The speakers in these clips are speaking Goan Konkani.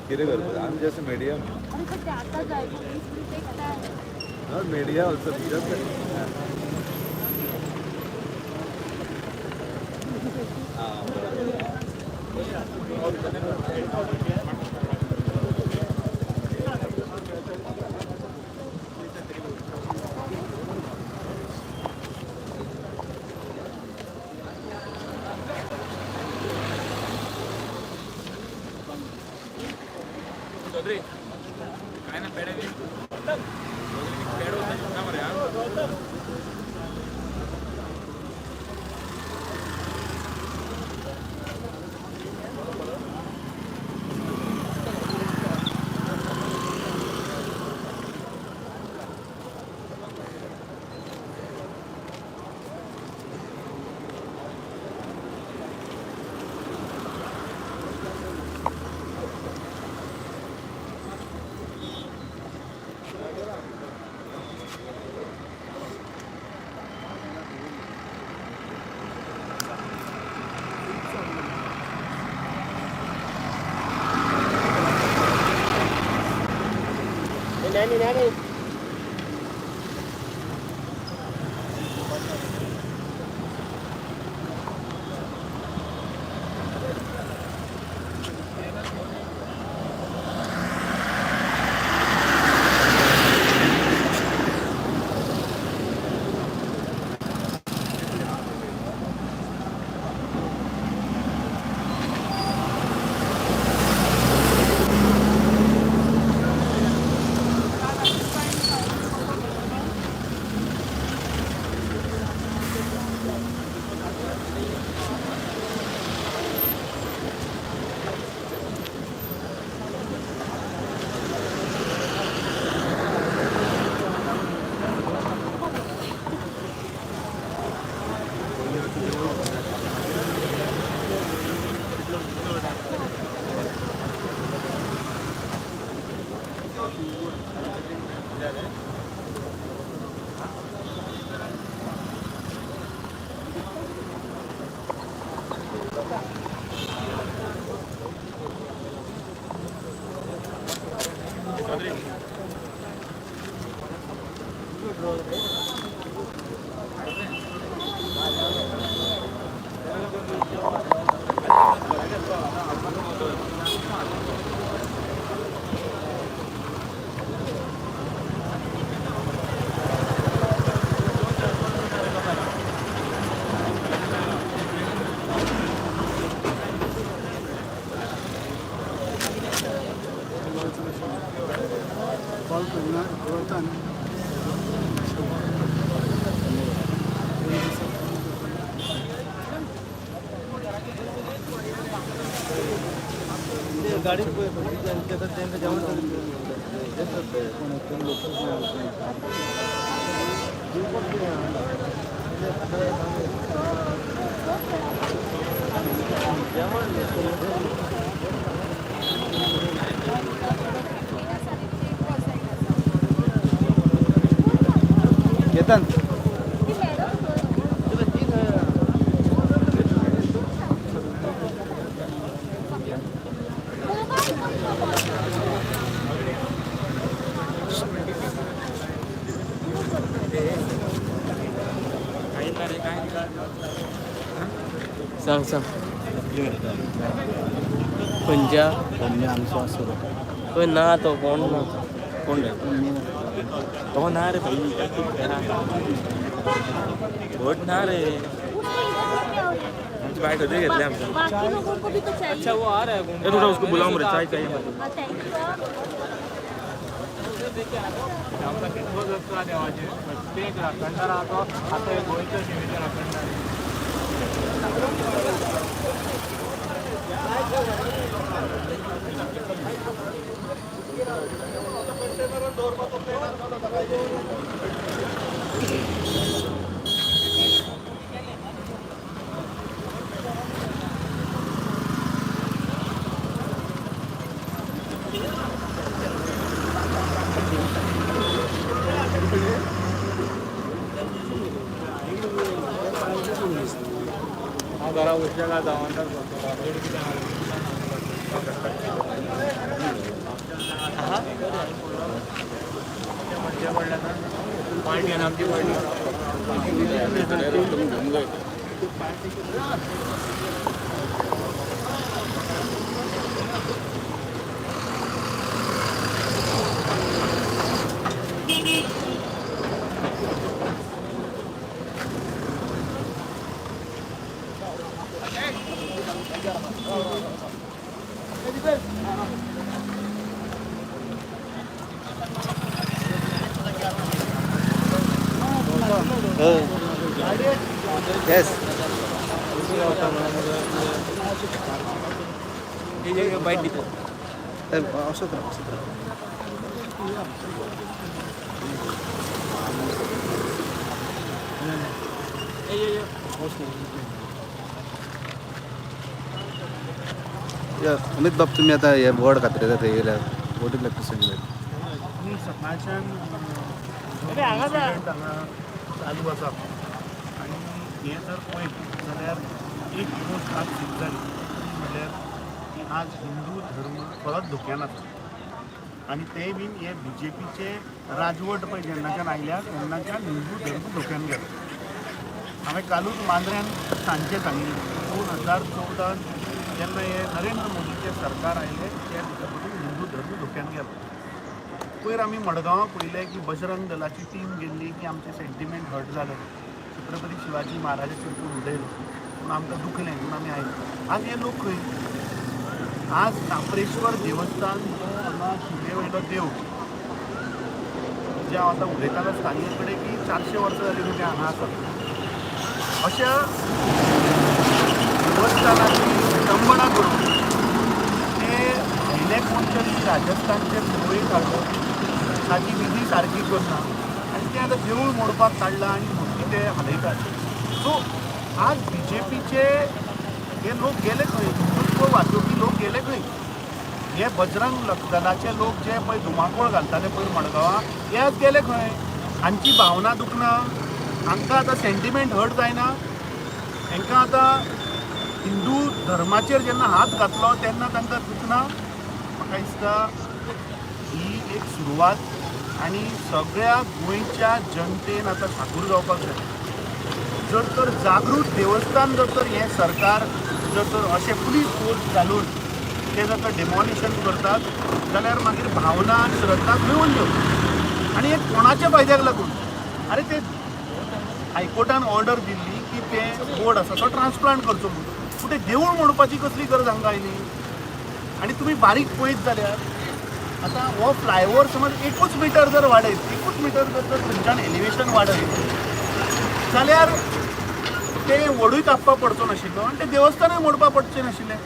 कितें करपाचें आमी just media. Not media also, just Nani, nani. Call करना दवरता न्ही. गाडी तांकां जेवण. येता. सांग सांग खंयच्या. म्हणजे आमचो आसलो. खंय ना तो कोण ना. कोण रे तो ना रे भाई, भट ना रे. आमची बाय खंय घेतली आमच्या. बाकी लोगों को भी तो चाहिए. अच्छा वो आ रहा है. ए थोड़ा उसको बुलाओ रे, चाय चाहिए. हाँ, thank you. आमकां तितलोच आसता देवाचेर, बट ते एक राखणदार आहा, तो आतां गोंयच्या शिमेचे राखणदार. घरा वचले काय जावन पार्टी आनी आमची पार्टी. येस. बायट दिता. असोच राव, असोच राव. या, अमित बाब, तुम्ही आता हे बोर्ड कातरे थंय येयल्या, what is like to say? आमी सकाळच्यान इन्सिडंट हांगा चालू आसा आनी हें जर पळयत जाल्यार एक गोश्ट आज सिद्ध जाली, म्हणल्यार की आज हिंदू धर्म खरोच धोक्यान आसा. आनी तेय बीन हे बी जे पीचे राजवट पळय जेन्नाच्यान आयल्या तेन्नाच्यान हिंदू धर्म धोक्यान गेलो. हांवें कालूच मांद्र्यान सांजचें सांगिल्लें, 2014 जेन्ना हे नरेंद्र मोदीचें सरकार आयलें त्या दिसा पसून हिंदू धर्म धोक्यान गेलो. पयर आमी मडगांवां पळयलें की बजरंग दलाची टीम गेल्ली की आमचें सेंटिमेंट हर्ट जालें, छत्रपती शिवाजी महाराजाचेर कोण उलयलो पूण आमकां दुखलें म्हणून आमी आयले. आज हे लोक खंय? आज काप्रेश्वर देवस्थान जो हांगा शिमे वयलो देव, जे हांव आतां उलयतालो स्थानीय कडेन की 400 वर्सां जालीं तें हांगा आसा, अशा देवस्थानाची विटंबणा करून ते भायले कोण तरी राजस्थानचे पुरोहीत हाडून ताची विधी सारकी करना आनी ते आतां देवूळ मोडपाक काडलां आनी मूर्ती ते हालयतात. सो आज बी जे पीचे हे लोक गेले खंय? हिंदुत्व वाचोवपी लोक गेले खंय? हे बजरंग दलाचे लोक जे पळय धुमाकूळ घालताले पयर मडगांवां, हे आज गेले खंय? हांची भावना दुखना, हांकां आतां सेंटिमेंट हर्ट जायना? हांकां आतां हिंदू धर्माचेर जेन्ना हात घातलो तेन्ना तांकां दुखना? म्हाका दिसता ही एक सुरवात आनी सगळ्या गोंयच्या जनतेन आतां सादूर जावपाक जाय. जर तर जागृत देवस्थान जर तर हें सरकार जर तर अशें पुलीस फोर्स घालून ते जर तर डेमोलिशन करतात जाल्यार मागीर भावना श्रद्धा खंय उरल्यो? आनी हें कोणाच्या फायद्याक लागून? आरे ते हायकोर्टान ऑर्डर दिल्ली की तें बोर्ड आसा तो ट्रान्सप्लांट करचो म्हणून, पूण तें देवूळ मोडपाची कसली गरज हांकां आयली? आनी तुमी बारीक पळयत जाल्यार आतां हो फ्लायओवर समज 1 मिटर जर वाडयत, 1 मिटर जर तर थंयच्यान एलिवेशन वाडयत जाल्यार तें वडूय कापपाक पडचो नाशिल्लो आनी तें देवस्थानूय मोडपाक पडचें नाशिल्लें.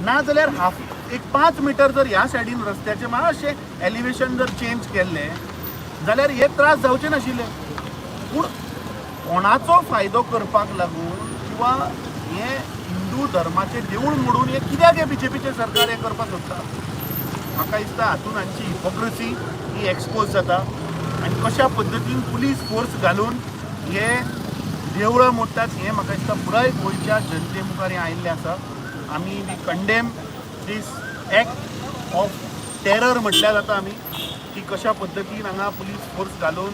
ना जाल्यार हाफ एक 5 मिटर जर ह्या सायडीन रस्त्याचें मातशें एलिवेशन जर चेंज केल्लें जाल्यार हे त्रास जावचे नाशिल्ले. पूण कोणाचो फायदो करपाक लागून किंवा हें हिंदू धर्माचें देवूळ मोडून हें कित्याक हें बी जे पीचें सरकार हें करपाक सोदता? म्हाका दिसता हातूंत हांची हिपोक्रेसी ही एक्सपोज जाता आनी कशा पद्दतीन पुलीस फोर्स घालून हे देवळां मोडटात हें म्हाका दिसता पुराय गोंयच्या जनते मुखार हें आयिल्लें आसा. आमी we condemn this act of terror म्हटल्यार जाता आमी की कशा पद्दतीन हांगा पुलीस फोर्स घालून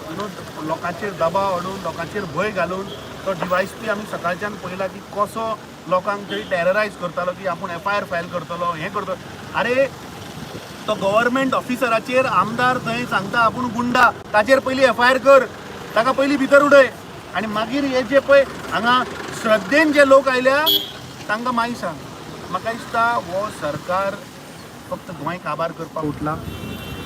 you know लोकांचेर दबाव हाडून लोकांचेर भंय घालून तो डिवायस पी आमी सकाळच्यान पळयला की कसो लोकांक थंय टेररायज करतालो की आपूण एफ I R file करतलो, हें करतलो. आरे तो गव्हर्मेंट ऑफिसराचेर आमदार थंय सांगता आपूण गुंडा, ताचेर पयलीं एफ I R कर, ताका पयलीं भितर उडय आनी मागीर हे जे पळय हांगा श्रद्धेन जे लोक आयल्या तांकां मागीर सांग. म्हाका दिसता हो सरकार फक्त गोंय काबार करपाक उठला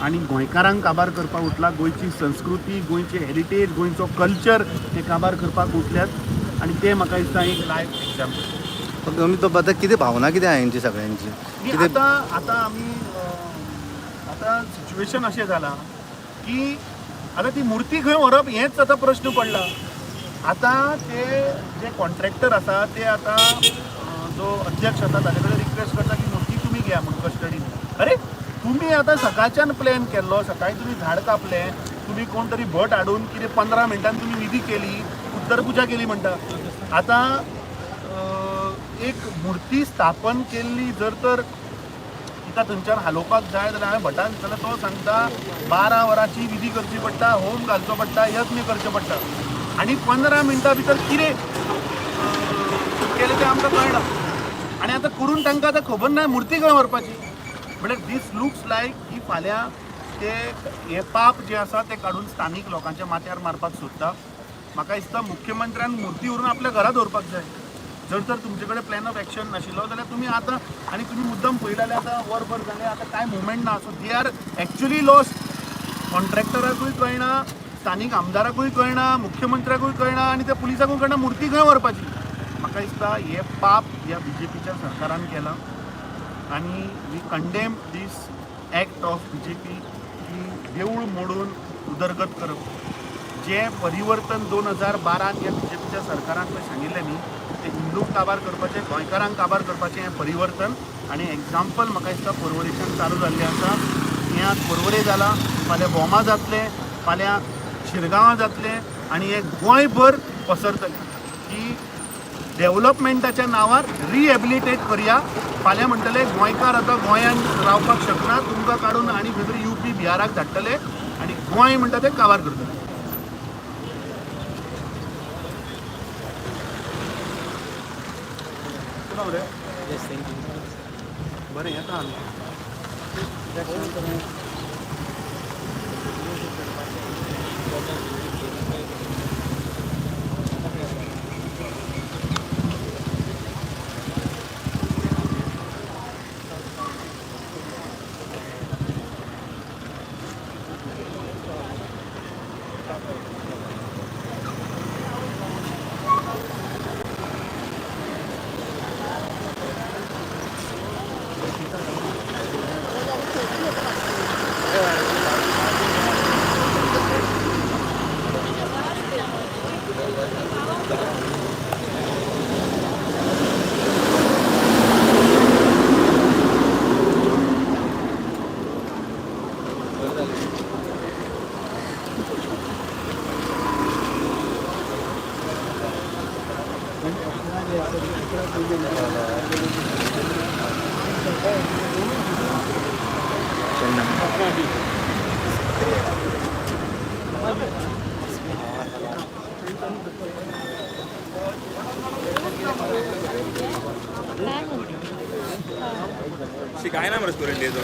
आनी गोंयकारांक काबार करपाक उठला. गोंयची संस्कृती, गोंयची हेरिटेज, गोंयचो कल्चर हे काबार करपाक उठल्यात आनी ते म्हाका दिसता एक लायव एग्जाम्पल. फक्त अमित बाब, आतां कितें भावना कितें आहा हेंची सगळ्यांची? कितें आतां आतां आमी आतां सिच्युएशन अशें जालां की आतां ती मुर्ती खंय व्हरप हेंच आतां प्रश्न पडला. आतां ते जे कॉन्ट्रॅक्टर आसा ते आतां जो अध्यक्ष आसा ताजे कडेन रिक्वेस्ट करता की मुर्ती तुमी घेया म्हूण कस्टडीन. अरे तुमी आतां सकाळच्यान प्लॅन केल्लो, सकाळीं तुमी झाड कापलें, तुमी कोण तरी भट हाडून कितें 15 मिनटान तुमी विधी केली, उत्तर पुजा केली म्हणटा. आतां एक मुर्ती स्थापन केल्ली जर तर तिका थंयच्यान हालोवपाक जाय जाल्यार हांवें भटान विचारलें, तो सांगता 12 वरांची विधी करची पडटा, होम घालचो पडटा, यत्न करचे पडटा आनी 15 मिनटां भितर कितें केलें तें आमकां कळना. आनी आतां करून तांकां आतां खबर ना मुर्ती खंय व्हरपाची. म्हळ्यार दीस लुक्स लायक की फाल्यां ते हे पाप जे आसा ते काडून स्थानीक लोकांच्या माथ्यार मारपाक सोदता. म्हाका दिसता मुख्यमंत्र्यान मुर्ती व्हरून आपल्या घरा दवरपाक जाय. जर तर तुमचे कडेन प्लॅन ऑफ एक्शन नाशिल्लो जाल्यार तुमी आतां, आनी तुमी मुद्दम पळयले जाल्यार आतां वरभर जालें, आतां कांय मुवमेंट ना. So they are actually lost. कॉन्ट्रॅक्टराकूय कळना, स्थानीक आमदाराकूय कळना, मुख्यमंत्र्याकूय कळना आनी त्या पुलिसाकूय कळना मुर्ती खंय व्हरपाची. म्हाका दिसता हें पाप ह्या बीजेपीच्या सरकारान केलां आनी we condemn this act of BJP की देवूळ मोडून उदरगत करप. जें परिवर्तन 2012 ह्या बीजेपीच्या सरकारान पळय सांगिल्लें न्ही, तें हिंदूंक काबार करपाचें, गोंयकारांक काबार करपाचें हें परिवर्तन. आनी एग्जाम्पल म्हाका दिसता पर्वरेच्यान चालू जाल्लें आसा. हें आज पर्वरे जालां, फाल्यां भोमा जातलें, फाल्यां शिरगांवां जातलें आनी हें गोंयभर पसरतलें की डेव्हलपमेंटाच्या नांवार रिहेबिलिटेट करया. फाल्यां म्हणटले गोंयकार आतां गोंयांत रावपाक शकना, तुमकां काडून आनी खंय तरी यूपी बिहाराक धाडटले आनी गोंय म्हणटा तें काबार करतले. Yes, thank you. बरें येता आमी. काय नाम रेस्टॉरंट आहे तो?